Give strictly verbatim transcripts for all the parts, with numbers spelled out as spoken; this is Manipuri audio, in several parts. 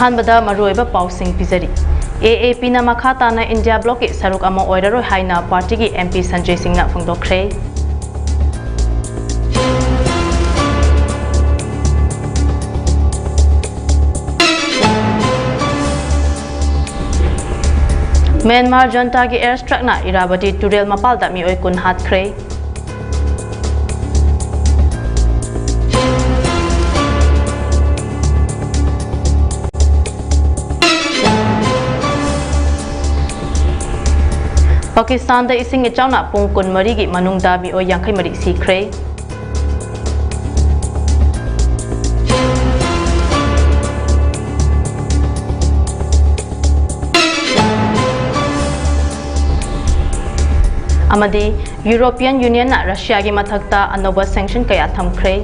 ꯑꯍꯥꯟꯕꯗ ꯃꯔꯨꯑꯣꯏꯕ ꯄꯥꯎꯁꯤꯡ ꯄꯤꯖꯔꯤ꯫ ꯑꯦ ꯑꯦ ꯄꯤꯅ ꯃꯈꯥ ꯇꯥꯅ ꯏꯟꯗꯤꯌꯥ ꯕ꯭ꯂꯣꯛꯀꯤ ꯁꯔꯨꯛ ꯑꯃ ꯑꯣꯏꯔꯔꯣꯏ ꯍꯥꯏꯅ ꯄꯥꯔꯇꯤꯒꯤ ꯑꯦꯝ ꯄꯤ ꯁꯟꯖꯦ ꯁꯤꯡꯅ ꯐꯣꯡꯗꯣꯛꯈ꯭ꯔꯦ꯫ ꯃ꯭ꯌꯥꯟꯃꯥꯔ ꯖꯟꯇꯥꯒꯤ ꯑꯦꯌꯔ ꯁ꯭ꯇ꯭ꯔꯥꯏꯛꯅ ꯏꯔꯥꯕꯇꯤ ꯇꯨꯔꯦꯜ ꯃꯄꯥꯜꯗ ꯃꯤꯑꯣꯏ ꯀꯨꯟ ꯍꯥꯠꯈ꯭ꯔꯦ꯫ ꯄꯥꯀꯤꯁꯇꯥꯟꯗ ꯏꯁꯤꯡ ꯏꯆꯥꯎꯅ ꯄꯨꯡ ꯀꯨꯟꯃꯔꯤꯒꯤ ꯃꯅꯨꯡꯗ ꯃꯤꯑꯣꯏ ꯌꯥꯡꯈꯩ ꯃꯔꯤ ꯁꯤꯈ꯭ꯔꯦ꯫ ꯑꯃꯗꯤ ꯌꯨꯔꯣꯄꯤꯌꯟ ꯌꯨꯅꯤꯌꯟꯅ ꯔꯁꯤꯌꯥꯒꯤ ꯃꯊꯛꯇ ꯑꯅꯧꯕ ꯁꯦꯡꯁꯟ ꯀꯌꯥ ꯊꯝꯈ꯭ꯔꯦ꯫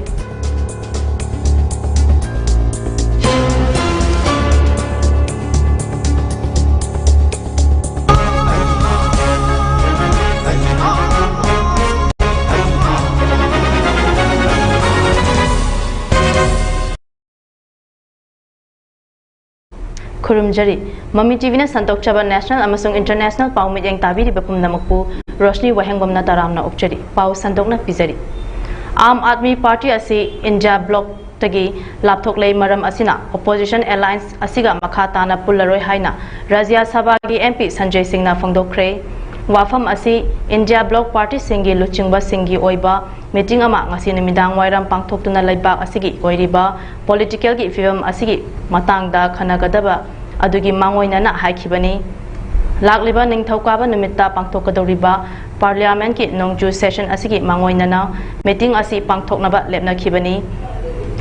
ꯈꯨꯔꯨꯝꯖꯔꯤ꯫ ꯃꯃꯤ ꯇꯤꯚꯤꯅ ꯁꯟꯗꯣꯛꯆꯕ ꯅꯦꯁꯅꯦꯜ ꯑꯃꯁꯨꯡ ꯏꯟꯇꯔꯅꯦꯁꯅꯦꯜ ꯄꯥꯎ ꯃꯤꯠꯌꯦꯡ ꯇꯥꯕꯤꯔꯤꯕ ꯄꯨꯝꯅꯃꯛꯄꯨ ꯔꯣꯁꯅꯤ ꯋꯥꯍꯦꯡꯕꯝꯅ ꯇꯔꯥꯝꯅ ꯑꯣꯛꯆꯔꯤ꯫ ꯄꯥꯎ ꯁꯟꯗꯣꯛꯅ ꯄꯤꯖꯔꯤ꯫ ꯑꯥꯝ ꯑꯥꯗꯃꯤ ꯄꯥꯔꯇꯤ ꯑꯁꯤ ꯏꯟꯗꯤꯌꯥ ꯕ꯭ꯂꯣꯛꯇꯒꯤ ꯂꯥꯞꯊꯣꯛꯂꯦ꯫ ꯃꯔꯝ ꯑꯁꯤꯅ ꯑꯣꯄꯣꯖꯤꯁꯟ ꯑꯦꯂꯥꯌꯟꯁ ꯑꯁꯤꯒ ꯃꯈꯥ ꯇꯥꯅ ꯄꯨꯜꯂꯔꯣꯏ ꯍꯥꯏꯅ ꯔꯥꯖ꯭ꯌ ꯁꯚꯥꯒꯤ ꯑꯦꯝ ꯄꯤ ꯁꯟꯖꯦ ꯁꯤꯡꯅ ꯐꯣꯡꯗꯣꯛꯈ꯭ꯔꯦ꯫ ꯋꯥꯐꯝ ꯑꯁꯤ ꯏꯟꯗꯤꯌꯥ ꯕ꯭ꯂꯣꯛ ꯄꯥꯔꯇꯤꯁꯤꯡꯒꯤ ꯂꯨꯆꯤꯡꯕꯁꯤꯡꯒꯤ ꯑꯣꯏꯕ ꯃꯤꯇꯤꯡ ꯑꯃ ꯉꯁꯤ ꯅꯨꯃꯤꯗꯥꯡ ꯋꯥꯏꯔꯝ ꯄꯥꯡꯊꯣꯛꯇꯨꯅ ꯂꯩꯕꯥꯛ ꯑꯁꯤꯒꯤ ꯑꯣꯏꯔꯤꯕ ꯄꯣꯂꯤꯇꯤꯀꯦꯜꯒꯤ ꯐꯤꯕꯝ ꯑꯁꯤꯒꯤ ꯃꯇꯥꯡꯗ ꯈꯟꯅꯒꯗꯕ ꯑꯗꯨꯒꯤ ꯃꯥꯡꯑꯣꯏꯅꯅ ꯍꯥꯏꯈꯤꯕꯅꯤ꯫ ꯂꯥꯛꯂꯤꯕ ꯅꯤꯡꯊꯧꯀꯥꯕ ꯅꯨꯃꯤꯠꯇ ꯄꯥꯡꯊꯣꯛꯀꯗꯧꯔꯤꯕ ꯄꯥꯔꯂꯤꯌꯥꯃꯦꯟꯠꯀꯤ ꯅꯣꯡꯖꯨ ꯁꯦꯁꯟ ꯑꯁꯤꯒꯤ ꯃꯥꯡꯑꯣꯏꯅꯅ ꯃꯤꯇꯤꯡ ꯑꯁꯤ ꯄꯥꯡꯊꯣꯛꯅꯕ ꯂꯦꯞꯅꯈꯤꯕꯅꯤ꯫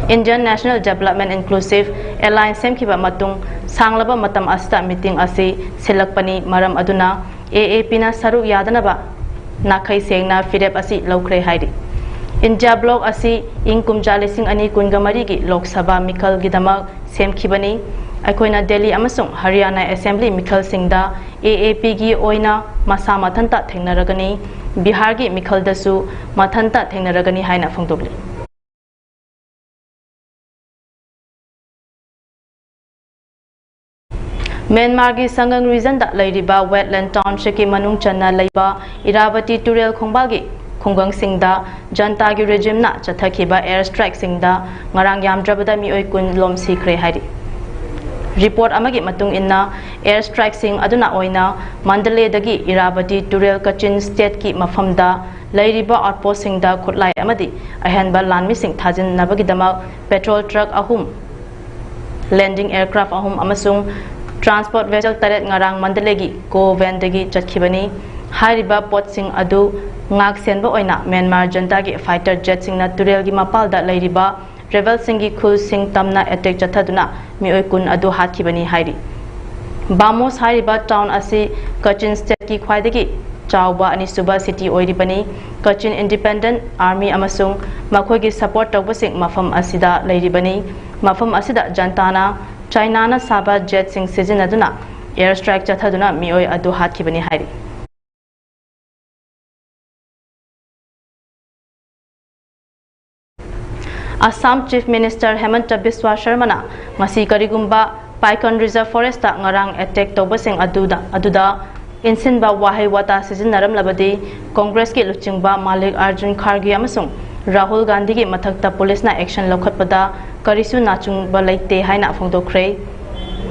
Indian National Development Inclusive Alliance ꯁꯦꯝꯈꯤꯕ ꯃꯇꯨꯡ ꯁꯥꯡꯂꯕ ꯃꯇꯝ ꯑꯁꯤꯗ ꯃꯤꯇꯤꯡ ꯑꯁꯤ ꯁꯤꯜꯂꯛꯄꯅꯤ꯫ ꯃꯔꯝ ꯑꯗꯨꯅ ꯑꯦ ꯑꯦ ꯄꯤꯅ ꯁꯔꯨꯛ ꯌꯥꯗꯅꯕ ꯅꯥꯈꯩ ꯁꯦꯡꯅ ꯐꯤꯔꯦꯞ ꯑꯁꯤ ꯂꯧꯈ꯭ꯔꯦ ꯍꯥꯏꯔꯤ꯫ ꯏꯟꯗꯤꯌꯥ ꯕ꯭ꯂꯣꯛ ꯑꯁꯤ ꯏꯪ ꯀꯨꯝꯖꯥ ꯂꯤꯁꯤꯡ ꯑꯅꯤ ꯀꯨꯟꯒ ꯃꯔꯤꯒꯤ ꯂꯣꯛ ꯁꯚꯥ ꯃꯤꯈꯜꯒꯤꯗꯃꯛ ꯁꯦꯝꯈꯤꯕꯅꯤ꯫ ꯑꯩꯈꯣꯏꯅ ꯗꯦꯜꯂꯤ ꯑꯃꯁꯨꯡ ꯍꯔꯤꯌꯥꯅꯥ ꯑꯦꯁꯦꯝꯕ꯭ꯂꯤ ꯃꯤꯈꯜꯁꯤꯡꯗ ꯑꯦ ꯑꯦ ꯄꯤꯒꯤ ꯑꯣꯏꯅ ꯃꯁꯥ ꯃꯊꯟꯇ ꯊꯦꯡꯅꯔꯒꯅꯤ꯫ ꯕꯤꯍꯥꯔꯒꯤ ꯃꯤꯈꯜꯗꯁꯨ ꯃꯊꯟꯇ ꯊꯦꯡꯅꯔꯒꯅꯤ ꯍꯥꯏꯅ ꯐꯣꯡꯗꯣꯛꯂꯤ꯫ ꯃ꯭ꯌꯥꯟꯃꯥꯔꯒꯤ ꯁꯪꯒꯪ ꯔꯤꯖꯟꯗ ꯂꯩꯔꯤꯕ ꯋꯦꯠꯂꯦꯟ ꯇꯥꯎꯟꯁꯤꯞꯀꯤ ꯃꯅꯨꯡ ꯆꯟꯅ ꯂꯩꯕ ꯏꯔꯥꯕꯇꯤ ꯇꯨꯔꯦꯜ ꯈꯣꯡꯕꯥꯜꯒꯤ ꯈꯨꯡꯒꯪꯁꯤꯡꯗ ꯖꯟꯇꯥꯒꯤ ꯔꯦꯖꯤꯝꯅ ꯆꯠꯊꯈꯤꯕ ꯑꯦꯌꯔ ꯁ꯭ꯇ꯭ꯔꯥꯏꯛꯁꯤꯡꯗ ꯉꯔꯥꯡ ꯌꯥꯝꯗ꯭ꯔꯕꯗ ꯃꯤꯑꯣꯏ ꯀꯨꯟ ꯂꯣꯝ ꯁꯤꯈ꯭ꯔꯦ ꯍꯥꯏꯔꯤ꯫ ꯔꯤꯄꯣꯔꯠ ꯑꯃꯒꯤ ꯃꯇꯨꯡ ꯏꯟꯅ, ꯑꯦꯌꯔ ꯁ꯭ꯇ꯭ꯔꯥꯏꯛꯁꯤꯡ ꯑꯗꯨꯅ ꯑꯣꯏꯅ ꯃꯟꯗꯂꯦꯗꯒꯤ ꯏꯔꯥꯕꯇꯤ ꯇꯨꯔꯦꯜ ꯀꯆꯤꯟ ꯁ꯭ꯇꯦꯠꯀꯤ ꯃꯐꯝꯗ ꯂꯩꯔꯤꯕ ꯑꯥꯎꯠꯄꯣꯁꯁꯤꯡꯗ ꯈꯨꯠꯂꯥꯏ ꯑꯃꯗꯤ ꯑꯍꯦꯟꯕ ꯂꯥꯟꯃꯤꯁꯤꯡ ꯊꯥꯖꯤꯟꯅꯕꯒꯤꯗꯃꯛ ꯄꯦꯇ꯭ꯔꯣꯜ ꯇ꯭ꯔꯛ ꯑꯍꯨꯝ, ꯂꯦꯟꯗꯤꯡ ꯑꯦꯌꯔꯀ꯭ꯔꯥꯐ ꯑꯍꯨꯝ ꯑꯃꯁꯨꯡ ꯇ꯭ꯔꯥꯟꯁꯄꯣꯔꯠ ꯚꯦꯁꯦꯜ ꯇꯔꯦꯠ ꯉꯔꯥꯡ ꯃꯟꯗꯂꯦꯒꯤ ꯀꯣ ꯚꯦꯟꯗꯒꯤ ꯆꯠꯈꯤꯕꯅꯤ꯫ ꯍꯥꯏꯔꯤꯕ ꯄꯣꯠꯁꯤꯡ ꯑꯗꯨ ꯉꯥꯛ ꯁꯦꯟꯕ ꯑꯣꯏꯅ ꯃ꯭ꯌꯥꯟꯃꯥꯔ ꯖꯟꯇꯥꯒꯤ ꯐꯥꯏꯇꯔ ꯖꯦꯠꯁꯤꯡꯅ ꯇꯨꯔꯦꯜꯒꯤ ꯃꯄꯥꯜꯗ ꯂꯩꯔꯤꯕ ꯔꯦꯕꯦꯜꯁꯤꯡꯒꯤ ꯈꯨꯜꯁꯤꯡ ꯇꯝꯅ ꯑꯦꯇꯦꯛ ꯆꯠꯊꯗꯨꯅ ꯃꯤꯑꯣꯏ ꯀꯨꯟ ꯑꯗꯨ ꯍꯥꯠꯈꯤꯕꯅꯤ ꯍꯥꯏꯔꯤ꯫ ꯕꯥꯃꯣꯁ ꯍꯥꯏꯔꯤꯕ ꯇꯥꯎꯟ ꯑꯁꯤ ꯀꯆꯤꯟ ꯁ꯭ꯇꯦꯠꯀꯤ ꯈ꯭ꯋꯥꯏꯗꯒꯤ ꯆꯥꯎꯕ ꯑꯅꯤꯁꯨꯕ ꯁꯤꯇꯤ ꯑꯣꯏꯔꯤꯕꯅꯤ꯫ ꯀꯆꯤꯟ ꯏꯟꯗꯤꯄꯦꯟꯗꯦꯟꯠ ꯑꯥꯔꯃꯤ ꯑꯃꯁꯨꯡ ꯃꯈꯣꯏꯒꯤ ꯁꯄꯣꯔꯠ ꯇꯧꯕꯁꯤꯡ ꯃꯐꯝ ꯑꯁꯤꯗ ꯂꯩꯔꯤꯕꯅꯤ꯫ ꯃꯐꯝ ꯑꯁꯤꯗ ꯖꯟꯇꯥꯅ ꯆꯥꯏꯅꯥꯅ ꯁꯥꯕ ꯖꯦꯠꯁꯤꯡ ꯁꯤꯖꯤꯟꯅꯗꯨꯅ ꯑꯦꯌꯔ ꯁ꯭ꯇ꯭ꯔꯥꯏꯛ ꯆꯠꯊꯗꯨꯅ ꯃꯤꯑꯣꯏ ꯑꯗꯨ ꯍꯥꯠꯈꯤꯕꯅꯤ ꯍꯥꯏꯔꯤ꯫ ꯑꯁꯥꯝ ꯆꯤꯐ ꯃꯤꯅꯤꯁꯇꯔ ꯍꯦꯃꯟꯇ ꯕꯤꯁ꯭ꯋꯥ ꯁꯔꯃꯅ ꯉꯁꯤ ꯀꯔꯤꯒꯨꯝꯕ ꯄꯥꯏꯀꯟ ꯔꯤꯖꯔꯚ ꯐꯣꯔꯦꯁꯇ ꯉꯔꯥꯡ ꯑꯦꯇꯦꯛ ꯇꯧꯕꯁꯤꯡ ꯑꯗꯨꯗ, ꯑꯗꯨꯗ ꯏꯟꯁꯤꯟꯕ ꯋꯥꯍꯩ ꯋꯥꯇꯥ ꯁꯤꯖꯤꯟꯅꯔꯝꯂꯕꯗꯤ ꯀꯣꯡꯒ꯭ꯔꯦꯁꯀꯤ ꯂꯨꯆꯤꯡꯕ ꯃꯥꯜꯂꯤꯛ ꯑꯥꯔꯖꯨꯟ ꯈꯥꯔꯒꯦ ꯑꯃꯁꯨꯡ ꯔꯥꯍꯨꯜ ꯒꯥꯟꯙꯤꯒꯤ ꯃꯊꯛꯇ ꯄꯨꯂꯤꯁꯅ ꯑꯦꯛꯁꯟ ꯂꯧꯈꯠꯄꯗ ꯀꯔꯤꯁꯨ ꯅꯥꯆꯨꯡꯕ ꯂꯩꯇꯦ ꯍꯥꯏꯅ ꯐꯣꯡꯗꯣꯛꯈ꯭ꯔꯦ꯫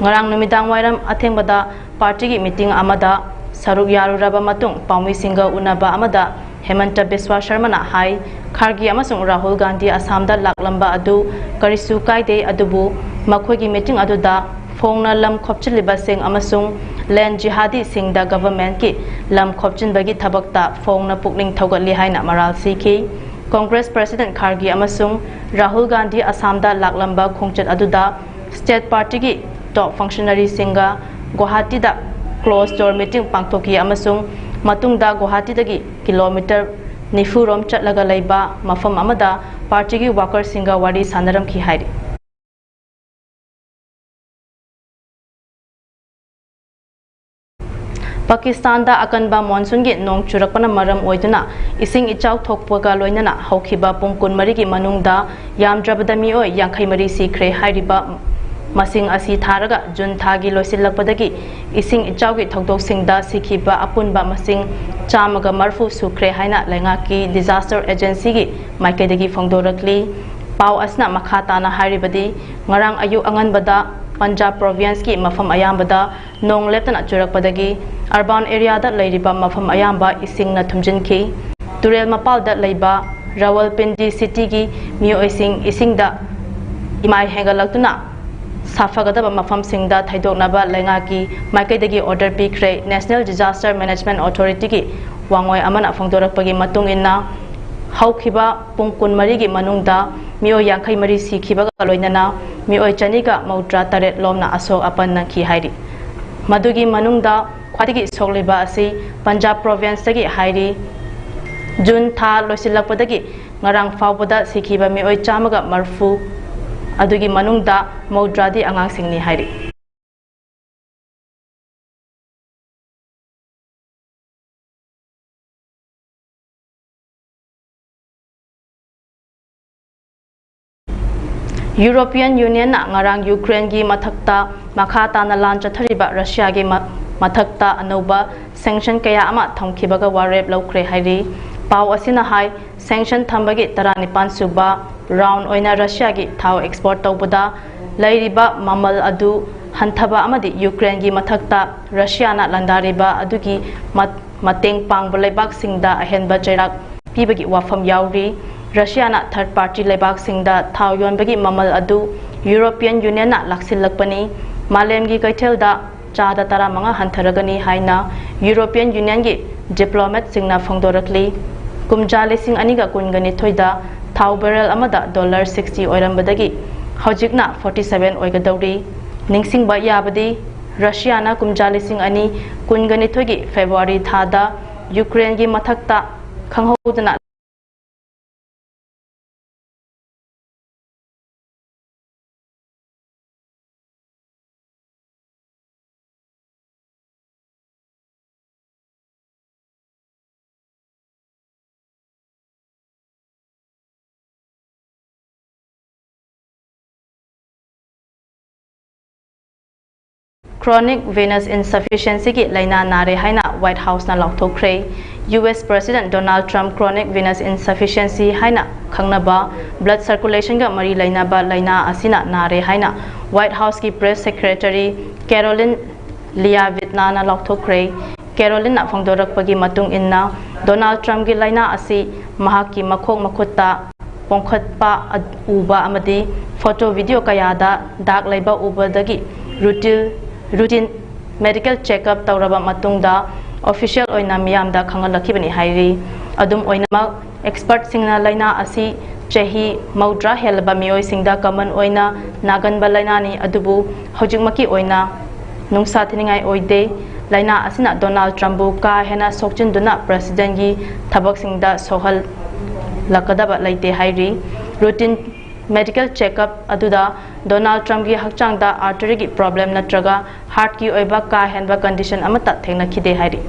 ꯉꯔꯥꯡ ꯅꯨꯃꯤꯗꯥꯡ ꯋꯥꯏꯔꯝ ꯑꯊꯦꯡꯕꯗ ꯄꯥꯔꯇꯤꯒꯤ ꯃꯤꯇꯤꯡ ꯑꯃꯗ ꯁꯔꯨꯛ ꯌꯥꯔꯨꯔꯕ ꯃꯇꯨꯡ ꯄꯥꯎꯃꯤꯁꯤꯡꯒ ꯎꯅꯕ ꯑꯃꯗ ꯍꯦꯃꯟꯇ ꯕꯤꯁ꯭ꯋꯥ ꯁꯔꯃꯅ ꯍꯥꯏ, ꯈꯥꯔꯒꯦ ꯑꯃꯁꯨꯡ ꯔꯥꯍꯨꯜ ꯒꯥꯟꯙꯤ ꯑꯁꯥꯝꯗ ꯂꯥꯛꯂꯝꯕ ꯑꯗꯨ ꯀꯔꯤꯁꯨ ꯀꯥꯏꯗꯦ, ꯑꯗꯨꯕꯨ ꯃꯈꯣꯏꯒꯤ ꯃꯤꯇꯤꯡ ꯑꯗꯨꯗ ꯐꯣꯡꯅ ꯂꯝ ꯈꯣꯞꯆꯤꯜꯂꯤꯕꯁꯤꯡ ꯑꯃꯁꯨꯡ ꯂꯦꯟ ꯖꯤꯍꯥꯗꯤꯁꯤꯡꯗ ꯒꯚꯔꯟꯃꯦꯟꯠꯀꯤ ꯂꯝ ꯈꯣꯞꯆꯤꯟꯕꯒꯤ ꯊꯕꯛꯇ ꯐꯣꯡꯅ ꯄꯨꯛꯅꯤꯡ ꯊꯧꯒꯠꯂꯤ ꯍꯥꯏꯅ ꯃꯔꯥꯜ ꯁꯤꯈꯤ꯫ ꯀꯣꯡꯒ꯭ꯔꯦꯁ ꯄ꯭ꯔꯦꯁꯤꯗꯦꯟꯠ ꯈꯥꯔꯒꯦ ꯑꯃꯁꯨꯡ ꯔꯥꯍꯨꯜ ꯒꯥꯟꯙꯤ ꯑꯁꯥꯝꯗ ꯂꯥꯛꯂꯝꯕ ꯈꯣꯡꯆꯠ ꯑꯗꯨꯗ ꯁ꯭ꯇꯦꯠ ꯄꯥꯔꯇꯤꯒꯤ ꯇꯣꯞ ꯐꯪꯁꯅꯔꯤꯁꯤꯡꯒ ꯒꯨꯋꯥꯍꯥꯇꯤꯗ ꯀ꯭ꯂꯣꯖ ꯗꯣꯔ ꯃꯤꯇꯤꯡ ꯄꯥꯡꯊꯣꯛꯈꯤ ꯑꯃꯁꯨꯡ ꯃꯇꯨꯡꯗ ꯒꯨꯋꯥꯍꯥꯇꯤꯗꯒꯤ ꯀꯤꯂꯣꯃꯤꯇꯔ ꯅꯤꯐꯨ ꯔꯣꯝ ꯆꯠꯂꯒ ꯂꯩꯕ ꯃꯐꯝ ꯑꯃꯗ ꯄꯥꯔꯇꯤꯒꯤ ꯋꯥꯀꯔꯁꯤꯡꯒ ꯋꯥꯔꯤ ꯁꯥꯟꯅꯔꯝꯈꯤ ꯍꯥꯏꯔꯤ꯫ ꯄꯥꯀꯤꯁꯇꯥꯟꯗ ꯑꯀꯟꯕ ꯃꯣꯟꯁꯨꯟꯒꯤ ꯅꯣꯡ ꯆꯨꯔꯛꯄꯅ ꯃꯔꯝ ꯑꯣꯏꯗꯨꯅ ꯏꯁꯤꯡ ꯏꯆꯥꯎ ꯊꯣꯛꯄꯒ ꯂꯣꯏꯅꯅ ꯍꯧꯈꯤꯕ ꯄꯨꯡ ꯀꯨꯟꯃꯔꯤꯒꯤ ꯃꯅꯨꯡꯗ ꯌꯥꯝꯗ꯭ꯔꯕꯗ ꯃꯤꯑꯣꯏ ꯌꯥꯡꯈꯩ ꯃꯔꯤ ꯁꯤꯈ꯭ꯔꯦ ꯍꯥꯏꯔꯤꯕ ꯃꯁꯤꯡ ꯑꯁꯤ ꯊꯥꯔꯒ ꯖꯨꯟ ꯊꯥꯒꯤ ꯂꯣꯏꯁꯤꯜꯂꯛꯄꯗꯒꯤ ꯏꯁꯤꯡ ꯏꯆꯥꯎꯒꯤ ꯊꯧꯗꯣꯛꯁꯤꯡꯗ ꯁꯤꯈꯤꯕ ꯑꯄꯨꯟꯕ ꯃꯁꯤꯡ ꯆꯥꯝꯃꯒ ꯃꯔꯤꯐꯨ ꯁꯨꯈ꯭ꯔꯦ ꯍꯥꯏꯅ ꯂꯩꯉꯥꯛꯀꯤ disaster agencyꯒꯤ ꯃꯥꯏꯀꯩꯗꯒꯤ ꯐꯣꯡꯗꯣꯔꯛꯂꯤ꯫ ꯄꯥꯎ ꯑꯁꯤꯅ ꯃꯈꯥ ꯇꯥꯅ ꯍꯥꯏꯔꯤꯕꯗꯤ, ꯉꯔꯥꯡ ꯑꯌꯨꯛ ꯑꯉꯟꯕꯗ ꯄꯟꯖꯥꯕ provinceꯀꯤ ꯃꯐꯝ ꯑꯌꯥꯝꯕꯗ ꯅꯣꯡ ꯂꯦꯞꯇꯅ ꯆꯨꯔꯛꯄꯗꯒꯤ urban areaꯗ ꯂꯩꯔꯤꯕ ꯃꯐꯝ ꯑꯌꯥꯝꯕ ꯏꯁꯤꯡꯅ ꯊꯨꯝꯖꯤꯟꯈꯤ꯫ ꯇꯨꯔꯦꯜ ꯃꯄꯥꯜꯗ ꯂꯩꯕ ꯔꯥꯋꯜꯄꯤꯟꯗꯤ cityꯒꯤ ꯃꯤꯑꯣꯏꯁꯤꯡ ꯏꯁꯤꯡꯗ ꯏꯃꯥꯏ ꯍꯦꯟꯒꯠꯂꯛꯇꯨꯅ ꯁꯥꯐꯒꯗꯕ ꯃꯐꯝꯁꯤꯡꯗ ꯊꯩꯗꯣꯛꯅꯕ ꯂꯩꯉꯥꯛꯀꯤ ꯃꯥꯏꯀꯩꯗꯒꯤ order ꯄꯤꯈ꯭ꯔꯦ꯫ National Disaster Management Authorityꯒꯤ ꯋꯥꯉꯣꯏ ꯑꯃꯅ ꯐꯣꯡꯗꯣꯔꯛꯄꯒꯤ ꯃꯇꯨꯡ ꯏꯟꯅ, ꯍꯧꯈꯤꯕ ꯄꯨꯡ ꯀꯨꯟꯃꯔꯤꯒꯤ ꯃꯅꯨꯡꯗ ꯃꯤꯑꯣꯏ ꯌꯥꯡꯈꯩ ꯃꯔꯤ ꯁꯤꯈꯤꯕꯒ ꯂꯣꯏꯅꯅ ꯃꯤꯑꯣꯏ ꯆꯅꯤꯒ ꯃꯧꯗ꯭ꯔꯥ ꯇꯔꯦꯠ ꯂꯣꯝꯅ ꯑꯁꯣꯛ ꯑꯄꯟ ꯅꯪꯈꯤ ꯍꯥꯏꯔꯤ꯫ ꯃꯗꯨꯒꯤ ꯃꯅꯨꯡꯗ ꯈ꯭ꯋꯥꯏꯗꯒꯤ ꯁꯣꯛꯂꯤꯕ ꯑꯁꯤ ꯄꯟꯖꯥꯕ provinceꯇꯒꯤ ꯍꯥꯏꯔꯤ꯫ ꯖꯨꯟ ꯊꯥ ꯂꯣꯏꯁꯤꯜꯂꯛꯄꯗꯒꯤ ꯉꯔꯥꯡ ꯐꯥꯎꯕꯗ ꯁꯤꯈꯤꯕ ꯃꯤꯑꯣꯏ ꯆꯥꯝꯃꯒ ꯃꯔꯤꯐꯨ ꯑꯗꯨꯒꯤ ꯃꯅꯨꯡꯗ ꯃꯧꯗ꯭ꯔꯥꯗꯤ ꯑꯉꯥꯡꯁꯤꯡꯅꯤ ꯍꯥꯏꯔꯤ꯫ European Unionꯅ ꯉꯔꯥꯡ Ukraineꯒꯤ ꯃꯊꯛꯇ ꯃꯈꯥ ꯇꯥꯅ ꯂꯥꯟ ꯆꯠꯊꯔꯤꯕ Russiaꯒꯤ ꯃ-, ꯃꯊꯛꯇ ꯑꯅꯧꯕ sanction ꯀꯌꯥ ꯑꯃ ꯊꯝꯈꯤꯕꯒ ꯋꯥꯔꯦꯞ ꯂꯧꯈ꯭ꯔꯦ ꯍꯥꯏꯔꯤ꯫ ꯄꯥꯎ ꯑꯁꯤꯅ ꯍꯥꯏ, sanction ꯊꯝꯕꯒꯤ ꯇꯔꯥꯅꯤꯄꯥꯟ ꯁꯨꯕ round ꯑꯣꯏꯅ Russiaꯒꯤ ꯊꯥꯎ export ꯇꯧꯕꯗ ꯂꯩꯔꯤꯕ ꯃꯃꯜ ꯑꯗꯨ ꯍꯟꯊꯕ ꯑꯃꯗꯤ Ukraineꯒꯤ ꯃꯊꯛꯇ Russiaꯅ ꯂꯥꯟꯗꯥꯔꯤꯕ ꯑꯗꯨꯒꯤ ꯃꯠ-, ꯃꯇꯦꯡ ꯄꯥꯡꯕ ꯂꯩꯕꯥꯛꯁꯤꯡꯗ ꯑꯍꯦꯟꯕ ꯆꯩꯔꯥꯛ ꯄꯤꯕꯒꯤ ꯋꯥꯐꯝ ꯌꯥꯎꯔꯤ꯫ Russiaꯅ third party ꯂꯩꯕꯥꯛꯁꯤꯡꯗ ꯊꯥꯎ ꯌꯣꯟꯕꯒꯤ ꯃꯃꯜ ꯑꯗꯨ European Unionꯅ ꯂꯥꯛꯁꯤꯜꯂꯛꯄꯅꯤ꯫ ꯃꯥꯂꯦꯝꯒꯤ ꯀꯩꯊꯦꯜꯗ ꯆꯥꯗ ꯇꯔꯥꯃꯉꯥ ꯍꯟꯊꯔꯒꯅꯤ ꯍꯥꯏꯅ European Unionꯒꯤ diplomatꯁꯤꯡꯅ ꯐꯣꯡꯗꯣꯔꯛꯂꯤ꯫ ꯀꯨꯝꯖꯥ ꯂꯤꯁꯤꯡ ꯑꯅꯤꯒ ꯀꯨꯟꯒ ꯅꯤꯊꯣꯏꯗ ꯊꯥꯎ barrel ꯑꯃꯗ dollar sixty ꯑꯣꯏꯔꯝꯕꯗꯒꯤ ꯍꯧꯖꯤꯛꯅ forty seven ꯑꯣꯏꯒꯗꯧꯔꯤ꯫ ꯅꯤꯡꯁꯤꯡꯕ ꯌꯥꯕꯗꯤ, Russiaꯅ ꯀꯨꯝꯖꯥ ꯂꯤꯁꯤꯡ ꯑꯅꯤ ꯀꯨꯟꯒ ꯅꯤꯊꯣꯏꯒꯤ February ꯊꯥꯗ Ukraineꯒꯤ ꯃꯊꯛꯇ ꯈꯪꯍꯧꯗꯅ Chronic venous insufficiencyꯒꯤ ꯂꯥꯏꯅꯥ ꯅꯥꯔꯦ ꯍꯥꯏꯅ White Houseꯅ ꯂꯥꯎꯊꯣꯛꯈ꯭ꯔꯦ꯫ U S President Donald Trump chronic venous insufficiency ꯍꯥꯏꯅ ꯈꯪꯅꯕ blood circulationꯒ ꯃꯔꯤ ꯂꯩꯅꯕ ꯂꯥꯏꯅꯥ ꯑꯁꯤꯅ ꯅꯥꯔꯦ ꯍꯥꯏꯅ White Houseꯀꯤ Press Secretary Karoline Leavittꯅ ꯂꯥꯎꯊꯣꯛꯈ꯭ꯔꯦ꯫ Karolineꯅ ꯐꯣꯡꯗꯣꯔꯛꯄꯒꯤ ꯃꯇꯨꯡ ꯏꯟꯅ, Donald Trumpꯀꯤ ꯂꯥꯏꯅꯥ ꯑꯁꯤ ꯃꯍꯥꯛꯀꯤ ꯃꯈꯣꯡ ꯃꯈꯨꯠꯇ ꯄꯣꯝꯈꯠꯄ ꯎꯕ ꯑꯃꯗꯤ photo video ꯀꯌꯥꯗ ꯗꯥꯛ ꯂꯩꯕ ꯎꯕꯗꯒꯤ routine, routine medical checkup ꯇꯧꯔꯕ ꯃꯇꯨꯡꯗ official ꯑꯣꯏꯅ ꯃꯤꯌꯥꯝꯗ ꯈꯪꯍꯜꯂꯛꯈꯤꯕꯅꯤ ꯍꯥꯏꯔꯤ꯫ ꯑꯗꯨꯝ ꯑꯣꯏꯅꯃꯛ, expertꯁꯤꯡꯅ ꯂꯥꯏꯅꯥ ꯑꯁꯤ ꯆꯍꯤ ꯃꯧꯗ꯭ꯔꯥ ꯍꯦꯜꯂꯕ ꯃꯤꯑꯣꯏꯁꯤꯡꯗ common ꯑꯣꯏꯅ ꯅꯥꯒꯟꯕ ꯂꯥꯏꯅꯥꯅꯤ, ꯑꯗꯨꯕꯨ ꯍꯧꯖꯤꯛꯃꯛꯀꯤ ꯑꯣꯏꯅ ꯅꯨꯡꯁꯥ ꯊꯤꯅꯤꯡꯉꯥꯏ ꯑꯣꯏꯗꯦ꯫ ꯂꯥꯏꯅꯥ ꯑꯁꯤꯅ Donald Trumpꯕꯨ ꯀꯥ ꯍꯦꯟꯅ ꯁꯣꯛꯆꯤꯟꯗꯨꯅ Presidentꯀꯤ ꯊꯕꯛꯁꯤꯡꯗ ꯁꯣꯛꯍꯜꯂꯛꯀꯗꯕ ꯂꯩꯇꯦ ꯍꯥꯏꯔꯤ꯫ Routine medical checkup ꯑꯗꯨꯗ Donald Trumpꯀꯤ ꯍꯛꯆꯥꯡꯗ arteryꯒꯤ problem ꯅꯠꯇ꯭ꯔꯒ heartꯀꯤ ꯑꯣꯏꯕ ꯀꯥ ꯍꯦꯟꯕ condition ꯑꯃꯠꯇ ꯊꯦꯡꯅꯈꯤꯗꯦ ꯍꯥꯏꯔꯤ꯫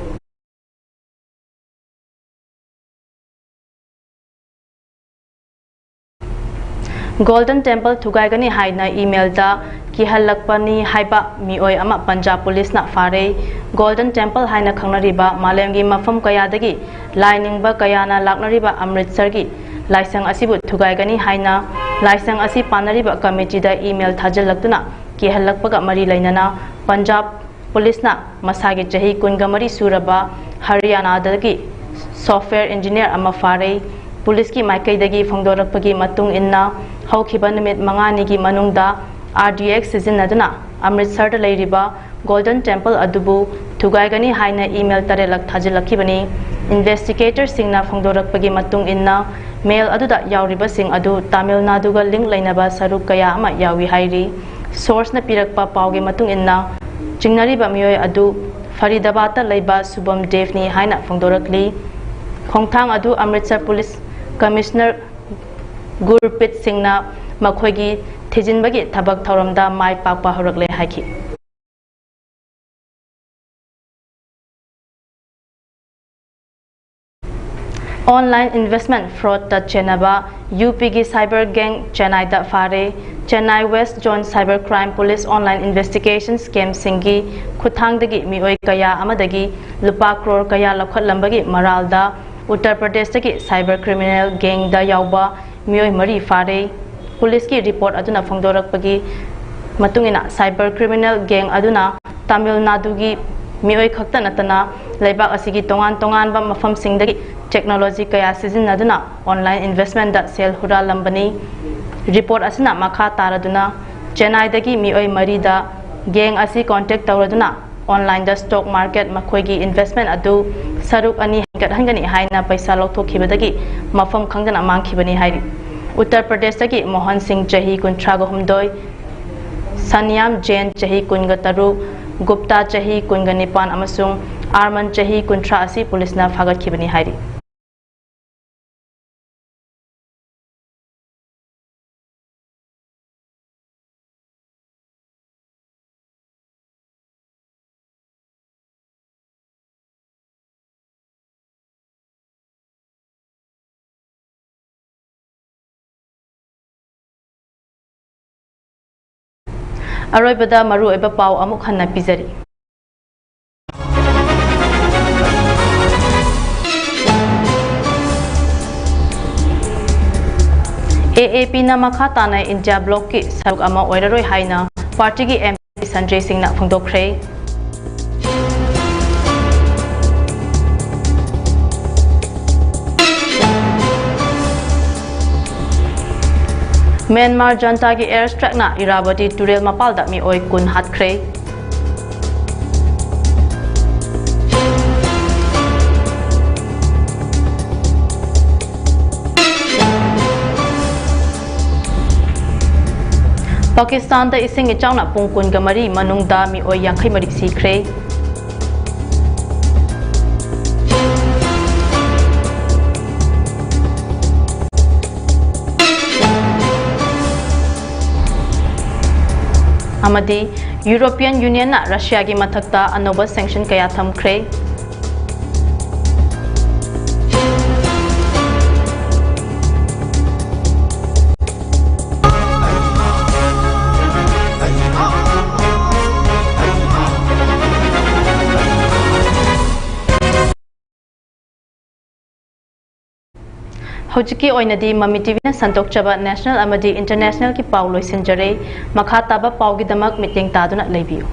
Golden Temple ꯊꯨꯒꯥꯏꯒꯅꯤ ꯍꯥꯏꯅ emailꯗ ꯀꯤꯍꯜꯂꯛꯄꯅꯤ ꯍꯥꯏꯕ ꯃꯤꯑꯣꯏ ꯑꯃ Punjab policeꯅ ꯐꯥꯔꯦ꯫ Golden Temple ꯍꯥꯏꯅ ꯈꯪꯅꯔꯤꯕ ꯃꯥꯂꯦꯝꯒꯤ ꯃꯐꯝ ꯀꯌꯥꯗꯒꯤ ꯂꯥꯏ ꯅꯤꯡꯕ ꯀꯌꯥꯅ ꯂꯥꯛꯅꯔꯤꯕ ꯑꯃ꯭ꯔꯤꯠꯁꯔꯒꯤ ꯂꯥꯏꯁꯪ ꯑꯁꯤꯕꯨ ꯊꯨꯒꯥꯏꯒꯅꯤ ꯍꯥꯏꯅ ꯂꯥꯏꯁꯪ ꯑꯁꯤ ꯄꯥꯟꯅꯔꯤꯕ committeeꯗ email ꯊꯥꯖꯤꯜꯂꯛꯇꯨꯅ ꯀꯤꯍꯜꯂꯛꯄꯒ ꯃꯔꯤ ꯂꯩꯅꯅ Punjab policeꯅ ꯃꯁꯥꯒꯤ ꯆꯍꯤ ꯀꯨꯟꯒ ꯃꯔꯤ ꯁꯨꯔꯕ ꯍꯔꯤꯌꯥꯅꯥꯗꯒꯤ software engineer ꯑꯃ ꯐꯥꯔꯦ꯫ Policeꯀꯤ ꯃꯥꯏꯀꯩꯗꯒꯤ ꯐꯣꯡꯗꯣꯔꯛꯄꯒꯤ ꯃꯇꯨꯡ ꯏꯟꯅ, ꯍꯧꯈꯤꯕ ꯅꯨꯃꯤꯠ ꯃꯉꯥꯅꯤꯒꯤ ꯃꯅꯨꯡꯗ RDX ꯁꯤꯖꯤꯟꯅꯗꯨꯅ ꯑꯃ꯭ꯔꯤꯠꯁꯔꯗ ꯂꯩꯔꯤꯕ Golden Temple ꯑꯗꯨꯕꯨ ꯊꯨꯒꯥꯏꯒꯅꯤ ꯍꯥꯏꯅ email ꯇꯔꯦꯠꯂꯛ ꯊꯥꯖꯤꯜꯂꯛꯈꯤꯕꯅꯤ꯫ Investigatorꯁꯤꯡꯅ ꯐꯣꯡꯗꯣꯔꯛꯄꯒꯤ ꯃꯇꯨꯡ ꯏꯟꯅ, mail ꯑꯗꯨꯗ ꯌꯥꯎꯔꯤꯕꯁꯤꯡ ꯑꯗꯨ ꯇꯥꯃꯤꯜ ꯅꯥꯗꯨꯒ link ꯂꯩꯅꯕ ꯁꯔꯨꯛ ꯀꯌꯥ ꯑꯃ ꯌꯥꯎꯏ ꯍꯥꯏꯔꯤ꯫ Sourceꯅ ꯄꯤꯔꯛꯄ ꯄꯥꯎꯒꯤ ꯃꯇꯨꯡ ꯏꯟꯅ, ꯆꯤꯡꯅꯔꯤꯕ ꯃꯤꯑꯣꯏ ꯑꯗꯨ ꯐꯔꯤꯗꯥꯕꯥꯗꯇ ꯂꯩꯕ ꯁꯨꯕꯝ ꯗꯦꯕꯅꯤ ꯍꯥꯏꯅ ꯐꯣꯡꯗꯣꯔꯛꯂꯤ꯫ ꯈꯣꯡꯊꯥꯡ ꯑꯗꯨ ꯑꯃ꯭ꯔꯤꯠꯁꯔ police commissioner ꯒꯨꯔꯄ꯭ꯔꯤꯠ ꯁꯤꯡꯅ ꯃꯈꯣꯏꯒꯤ ꯊꯤꯖꯤꯟꯕꯒꯤ ꯊꯕꯛ ꯊꯧꯔꯝꯗ ꯃꯥꯏ ꯄꯥꯛꯄ ꯍꯧꯔꯛꯂꯦ ꯍꯥꯏꯈꯤ꯫ Online investment fraud ꯇ ꯆꯦꯟꯅꯕ ꯌꯨ ꯄꯤꯒꯤ cyber gang ꯆꯦꯟꯅꯥꯏꯗ ꯐꯥꯔꯦ꯫ Chennai West Zone Cyber Crime Police online investigation scam ꯁꯤꯡꯒꯤ ꯈꯨꯠꯊꯥꯡꯗꯒꯤ ꯃꯤꯑꯣꯏ ꯀꯌꯥ ꯑꯃꯗꯒꯤ ꯂꯨꯄꯥ ꯀ꯭ꯔꯣꯔ ꯀꯌꯥ ꯂꯧꯈꯠꯂꯝꯕꯒꯤ ꯃꯔꯥꯜꯗ ꯎꯠꯇꯔ ꯄ꯭ꯔꯗꯦꯁꯇꯒꯤ cyber criminal gang ꯗ ꯌꯥꯎꯕ ꯃꯤꯑꯣꯏ ꯃꯔꯤ ꯐꯥꯔꯦ꯫ Police ꯀꯤ report ꯑꯗꯨꯅ ꯐꯣꯡꯗꯣꯔꯛꯄꯒꯤ ꯃꯇꯨꯡ ꯏꯟꯅ, cyber criminal gang ꯑꯗꯨꯅ ꯇꯥꯃꯤꯜ ꯅꯥꯗꯨꯒꯤ ꯃꯤꯑꯣꯏ ꯈꯛꯇ ꯅꯠꯇꯅ ꯂꯩꯕꯥꯛ ꯑꯁꯤꯒꯤ ꯇꯣꯉꯥꯟ ꯇꯣꯉꯥꯟꯕ ꯃꯐꯝꯁꯤꯡꯗꯒꯤ technology ꯀꯌꯥ ꯁꯤꯖꯤꯟꯅꯗꯨꯅ online investment ꯇ ꯁꯦꯜ ꯍꯨꯔꯥꯜꯂꯝꯕꯅꯤ꯫ Report ꯑꯁꯤꯅ ꯃꯈꯥ ꯇꯥꯔꯗꯨꯅ ꯆꯦꯟꯅꯥꯏꯗꯒꯤ ꯃꯤꯑꯣꯏ ꯃꯔꯤꯗ gang ꯑꯁꯤ contact ꯇꯧꯔꯗꯨꯅ online ꯗ stock market ꯃꯈꯣꯏꯒꯤ investment ꯑꯗꯨ ꯁꯔꯨꯛ ꯑꯅꯤ ꯍꯦꯟꯒꯠꯍꯟꯒꯅꯤ ꯍꯥꯏꯅ ꯄꯩꯁꯥ ꯂꯧꯊꯣꯛꯈꯤꯕꯗꯒꯤ ꯃꯐꯝ ꯈꯪꯗꯅ ꯃꯥꯡꯈꯤꯕꯅꯤ ꯍꯥꯏꯔꯤ꯫ ꯎꯠꯇꯔ ꯄ꯭ꯔꯗꯦꯁꯇꯒꯤ ꯃꯣꯍꯟ ꯁꯤꯡ ꯆꯍꯤ ꯀꯨꯟꯊ꯭ꯔꯥꯒ ꯍꯨꯝꯗꯣꯏ, ꯁꯟꯌꯥꯝ ꯖꯦꯟ ꯆꯍꯤ ꯀꯨꯟꯒ ꯇꯔꯨꯛ, ꯒꯨꯞꯇꯥ ꯆꯍꯤ ꯀꯨꯟꯒ ꯅꯤꯄꯥꯟ ꯑꯃꯁꯨꯡ ꯑꯥꯔꯃꯟ ꯆꯍꯤ ꯀꯨꯟꯊ꯭ꯔꯥ ꯑꯁꯤ ꯄꯨꯂꯤꯁꯅ ꯐꯥꯒꯠꯈꯤꯕꯅꯤ ꯍꯥꯏꯔꯤ꯫ ꯑꯔꯣꯏꯕꯗ ꯃꯔꯨꯑꯣꯏꯕ ꯄꯥꯎ ꯑꯃꯨꯛ ꯍꯟꯅ ꯄꯤꯖꯔꯤ꯫ ꯑꯦ ꯑꯦ ꯄꯤ ꯅ ꯃꯈꯥ ꯇꯥꯅ ꯏꯟꯗꯤꯌꯥ ꯕ꯭ꯂꯣꯛꯀꯤ ꯁꯔꯨꯛ ꯑꯃ ꯑꯣꯏꯔꯔꯣꯏ ꯍꯥꯏꯅ ꯄꯥꯔꯇꯤꯒꯤ ꯑꯦꯝ ꯄꯤ ꯁꯟꯖꯦ ꯁꯤꯡꯅ ꯐꯣꯡꯗꯣꯛꯈ꯭ꯔꯦ꯫ ꯃ꯭ꯌꯥꯟꯃꯥꯔ ꯖꯟꯇꯥꯒꯤ air strike ꯅ ꯏꯔꯥꯕꯇꯤ ꯇꯨꯔꯦꯜ ꯃꯄꯥꯜꯗ ꯃꯤꯑꯣꯏ ꯀꯨꯟ ꯍꯥꯠꯈ꯭ꯔꯦ꯫ ꯄꯥꯀꯤꯁꯇꯥꯟꯗ ꯏꯁꯤꯡ ꯏꯆꯥꯎꯅ ꯄꯨꯡ ꯀꯨꯟꯒ ꯃꯔꯤ ꯃꯅꯨꯡꯗ ꯃꯤꯑꯣꯏ ꯌꯥꯡꯈꯩ ꯃꯔꯤ ꯁꯤꯈ꯭ꯔꯦ꯫ ꯑꯃꯗꯤ ꯌꯨꯔꯣꯄꯤꯌꯟ ꯌꯨꯅꯤꯌꯟꯅ ꯔꯁꯤꯌꯥꯒꯤ ꯃꯊꯛꯇ ꯑꯅꯧꯕ sanction ꯀꯌꯥ ꯊꯝꯈ꯭ꯔꯦ꯫ ꯍꯧꯖꯤꯛꯀꯤ ꯑꯣꯏꯅꯗꯤ ꯃꯃꯤ ꯇꯤꯚꯤꯅ ꯁꯟꯗꯣꯛꯆꯕ ꯅꯦꯁꯅꯦꯜ ꯑꯃꯗꯤ ꯏꯟꯇꯔꯅꯦꯁꯅꯦꯜꯒꯤ ꯄꯥꯎ ꯂꯣꯏꯁꯤꯟꯖꯔꯦ꯫ ꯃꯈꯥ ꯇꯥꯕ ꯄꯥꯎꯒꯤꯗꯃꯛ ꯃꯤꯠꯌꯦꯡ ꯇꯥꯗꯨꯅ ꯂꯩꯕꯤꯌꯨ꯫